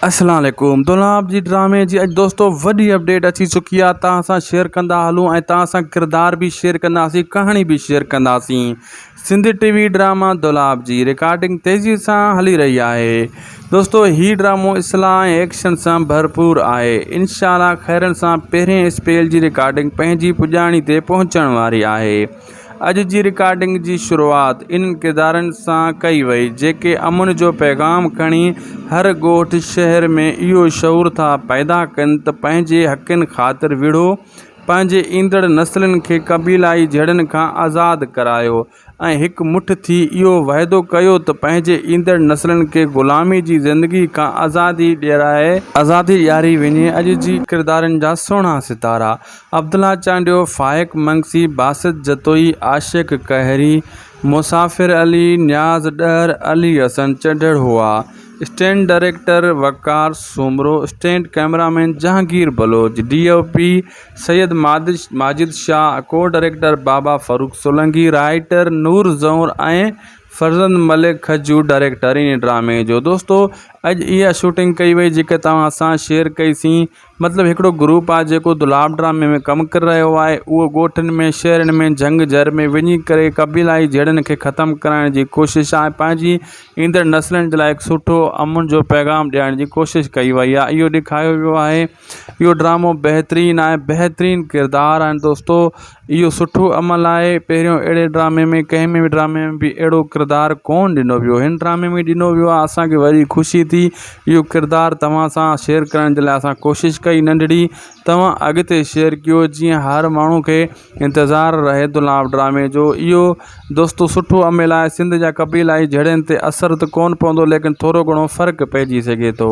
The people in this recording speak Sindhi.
اسلام عليڪم دولاب جي ڊرامي جي اڄ دوستو وڏي اپڊيٽ اچي چڪي آ توهان سان شيئر ڪندا هلون ۽ توهان سان ڪردار به شيئر ڪنداسين ڪهاڻي به شيئر ڪنداسين سنڌ ٽي وي ڊراما دولاب جي رڪارڊنگ تيزي سان هلي رهي آهي دوستو هي ڊرامو اصلاح ۽ ايڪشن سان ڀرپور آهي انشاء الله خيرن سان پهرين اسپيل جي رڪارڊنگ پنهنجي پڄاڻي تي پهچڻ واري آهي اڄ جي رڪارڊنگ جي شروعات انهن ڪردارن سان ڪئي وئي، جيڪي امن جو پيغام کڻي هر ڳوٺ شهر ۾ اهو شعور ٿا پيدا ڪن ته پنهنجي حقن خاطر وڙهو، پنهنجي ايندڙ نسلن کي قبيلائي جهيڙن کان آزاد ڪرايو ۽ هڪ مٺ ٿي اهو وعدو ڪيو ته پنهنجي ايندڙ نسلن کي غلامي جي زندگي کان آزادي ڏيارائي آزادي ڏياري وڃي. اڄ جي ڪردارن جا سهڻا ستارا عبدالله چانڊيو، فائق منگسي، باسط جتوئي، عاشق قهري، مسافر علي، نياز ڏهر، علي حسن چڍڙ هئا. Assistant director Waqar Soomro, assistant cameraman Jahangir Baloch, D O P Syed Majid Shah, co director Baba Farrukh Solangi, writer Noor Zanwar ۽ Farzand Malik Khajoo director ان ڊرامي جو. دوستو اڄ اها شوٽنگ ڪئي وئي جيڪا توهان سان شيئر ڪئي سين. مطلب هڪڙو گروپ آهي جيڪو دولاب ڊرامي ۾ ڪم ڪري رهيو آهي اهو ڳوٺن ۾ شهرن ۾ جهنگ جهر ۾ وڃي ڪري قبيلائي جهيڙن کي ختم ڪرائڻ جي ڪوشش آهي پنهنجي ايندڙ نسلن جي لاء هڪ سٺو امن جو پيغام ڏيڻ جي ڪوشش ڪئي وئي آهي اهو ڏيکاريو ويو آهي اهو ڊرامو بهترين آهي بهترين ڪردار آهن دوستو اهو سٺو عمل آهي پهريون اهڙي ڊرامي ۾ ڪنهن ۾ به ڊرامي ۾ به اهڙو ڪردار ڪونه ڏنو ويو هن ڊرامي ۾ ڏنو ويو آهي اسان کي وري خوشي ٿي اهو ڪردار توهان سان شيئر ڪرڻ جي لاء اسان ڪوشش ڪئي ننڍڙي توهان اڳتي شيئر ڪيو جيئن هر ماڻهو کي انتظار رهي دولاب ڊرامي جو اهو دوستو سٺو عمل آهي سنڌ جا قبيلائي جهيڙن تي اثر ته ڪونه پوندو ليڪن ٿورو گهڻو فرق پئجي سگهي ٿو.